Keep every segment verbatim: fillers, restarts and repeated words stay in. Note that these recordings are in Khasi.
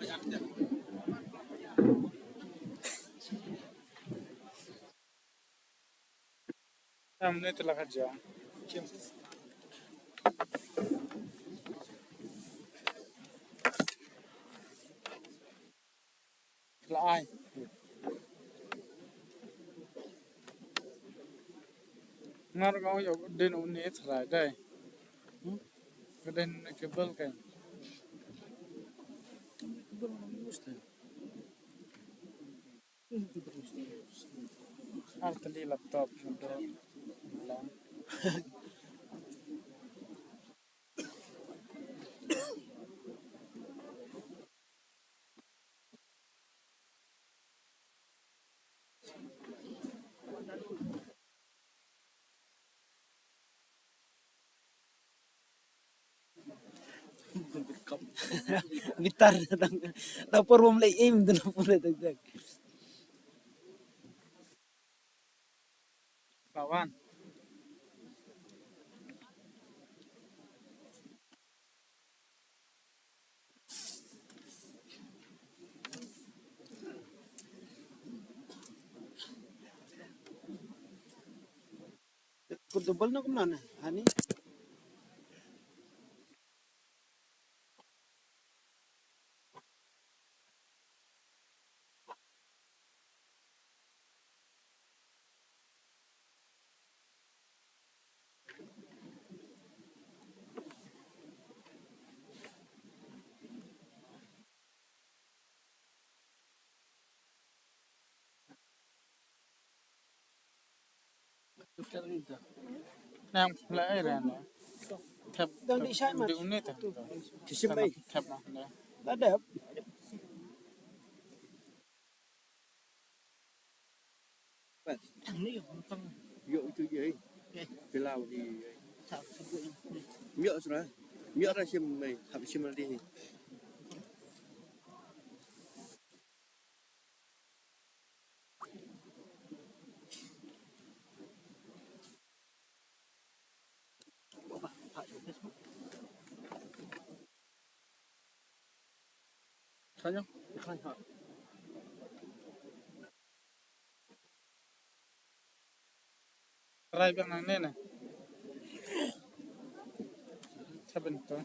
Em ne te la ka ja. La ai. Ngar nga ong ïa u dei une trai dei. Hmm? Ka dei une ka bel kai. Ar tylli laptop mudo lang. Bitar datang. Dapur bom lei im tu dapur datang. Lawan. Ko double na kumna na hani. Nang pula ai ran. Thep. Dang di shai mat. Di unit. Kisim bai. Thep na. Da dep. Yo tu ye. Pilau di. Myo sura. Myo ra sim mai. Hap sim di. Trai biang nangne ne. Trai biang to.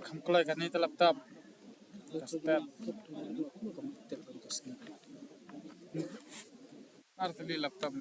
Kham kloi kane te laptop. Ka step. Ar tylli laptop.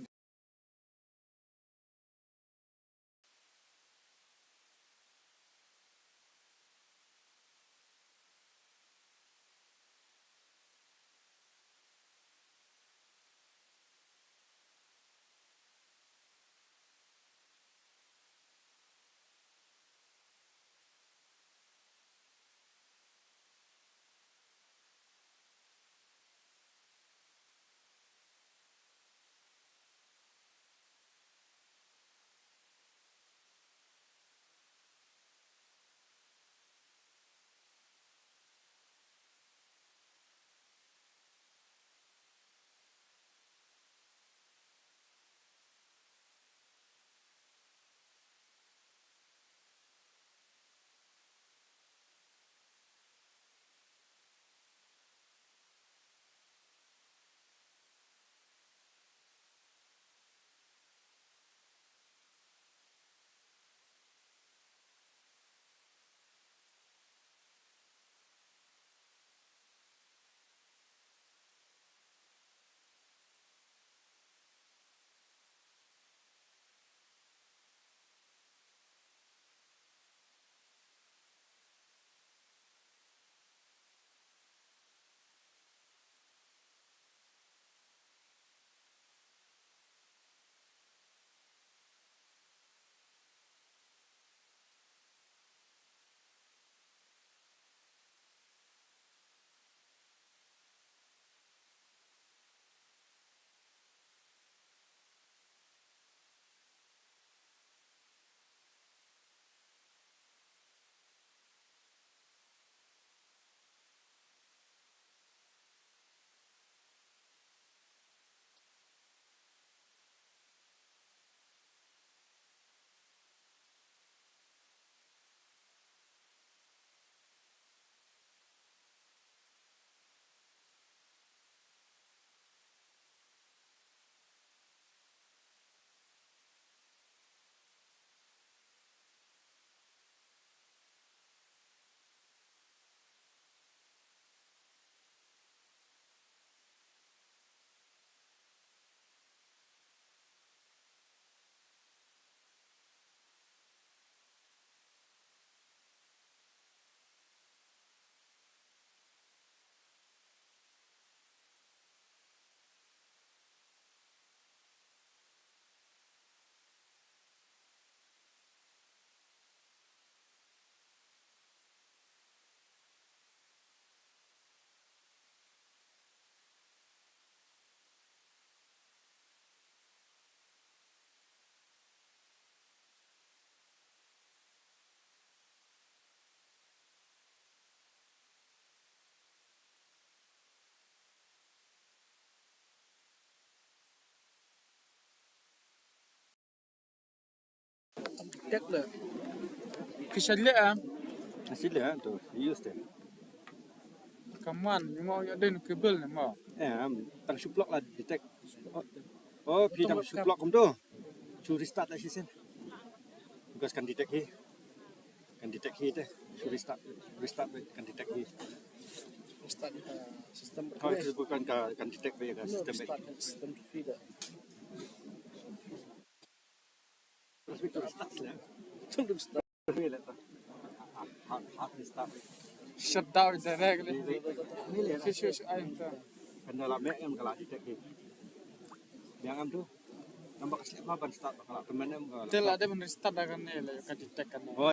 Tek le. Ki sha le am. Sha le am to. Use te. Kaman, ni mo ya den ke bel ne mo. Eh, am tang shuplok la detect. Oh, oh, phi tang shuplok kum to. Chu restart la shisien. Because kan detect hi. Kan detect hi te. Chu restart, restart kan detect hi. Restart ka system. Kau itu bukan ka, kan detect be ka system be. Restart ka system tu phi da. Shut down directly. Shush, shush, ai ta. Kan da la me em ka la detect hi. Yang em tu. Nampak slip ma ban start ba ka la temen em ka la. Te la de ban start da kan ne la ka detect kan ne.